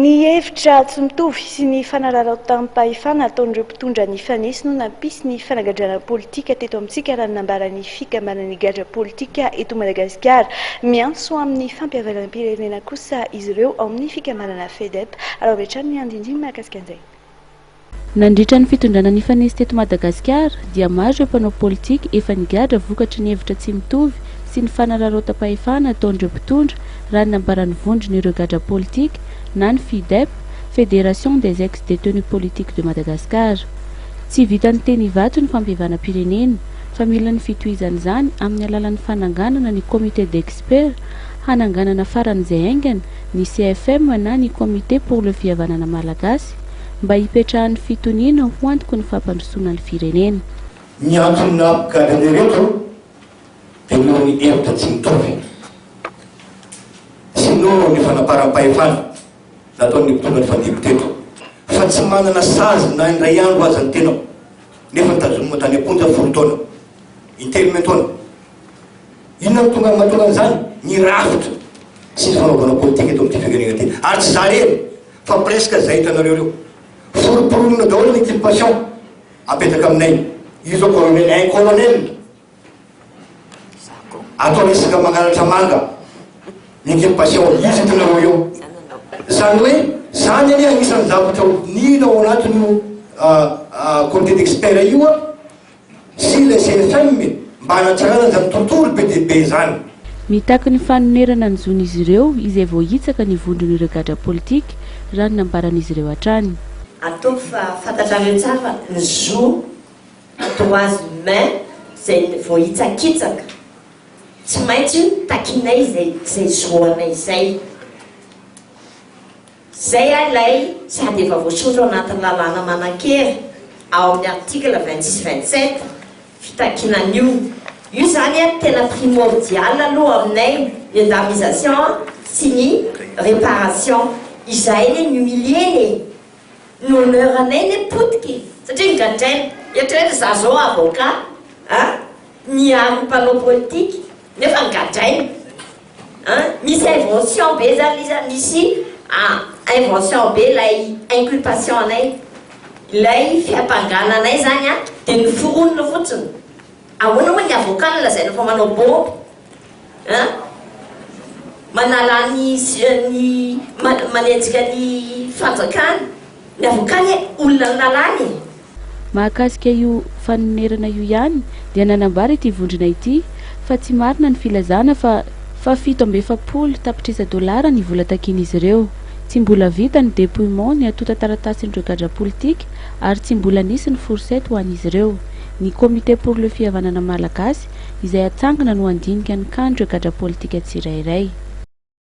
Ny hevitra tsy mitovy sy ny fanararaotam-pahefana ataon'ireo mpitondra nifanesy no nampisy ny fanagadrana politika teto amintsika raha ny nambaran'ny fikambanan'ny gadra politika eto Madagasikara. Miantso amin'ny fampihavanam-pirenena kosa izy ireo ao amin'ny fikambanana FEDEP. Araho avy hatrany ny andindiny mahakasika an'izay. Nandritra ny fitondrana nifanesy teto Madagasikara dia maro ireo mpanao politika efa nigadra vokatry ny hevitra tsy mitovy sy ny fanararaotam-pahefana ataon'ireo mpitondra raha ny nambaran'ny vondron'ireo gadra politika na ny FIDEP, Fédération des ex-détenus politiques de Madagascar. Tsy vitan'ny teny Ivato ny fampihavanam-pirenena fa mila ny fitohizan'izany amin'ny alalan'ny fananganana ny comité d'experts hananganana faran'izay haingana ny CFM na ny Comité pour le Fihavanana Malagasy mba hipetrahan'ny fitoniana ho antoky ny fampandrosoana ny firenena. Ny antony nampigadra an'ireto dia noho ny hevitra tsy mitovy sy noho ny fanaparam-pahefana nataon'ny mpitondra nifandimby teto fa tsy manana sazy na indray andro aza ny tenako nefa notazomina tany am-ponja folo taona, intelo miantaona. Inona no tonga mahatonga an'izany? Ny rafitra sy ny fanaovana politika eto amin'ity firenena ity. Ary tsy za irery fa presque zay hitanareo ireo. Foromporonina daholo ny inculpation apetraka aminay. Io zao colonel, un colonel atao resaka mangalatra manga ny inculpation izy hitanareo io. Zany hoe zany anie anisan'ny zavatra hodinihina ao anatin'io comité d'expert io a. Sy ilay CFM mba hanatsarana izany tontolo be dia be izany. Mitaky ny fanonerana ny zon'izy ireo izay voahitsaka ny vondron'ireo gadra politika, raha ny nambaran'izy ireo hatrany. Ataovy fa fantatrareo tsara ny zo, droits humains, izay voahitsakitsaka. Tsy maintsy takinay izay izay zo anay izay. Izay ary ilay sady efa voasoratra ao anatin'ny lalàna manan-kery ao amin'ny article 26 27 fitakiana an'io. Io izany an tena primordial aloha aminay ny indemnisation sy ny réparation. Izahay anie ni-humilier-na e! Ny honneur anay anie potika e! Satria nogadraina. Eritrereto za zao avocat an, niaro ny mpanao politika nefa nogadraina. An! Misy invention be zany izy an, misy invention be ilay inculpation anay, ilay fiampangana anay zany an, dia noforonina fotsiny. Ahoana moa ny avocat no lazaina fa manao bombe an? Manala ny ny manenjika ny fanjakana, ny avocat anie olona ny lalàna e! Mahakasika io fanonerana io ihany dia nanambara ity vondrona ity fa tsy marina ny filazana fa fa 47 tapitrisa dolara ny vola takian'izy ireo. Tsy mbola vita ny depouillement ny antontan-taratasin'ireo gadra politika ary tsy mbola nisy ny fourchette ho an'izy ireo. Ny Comité pour le Fihavanana Malagasy izay hatsangana no handinika ny cas-n'ireo gadra politika tsirairay.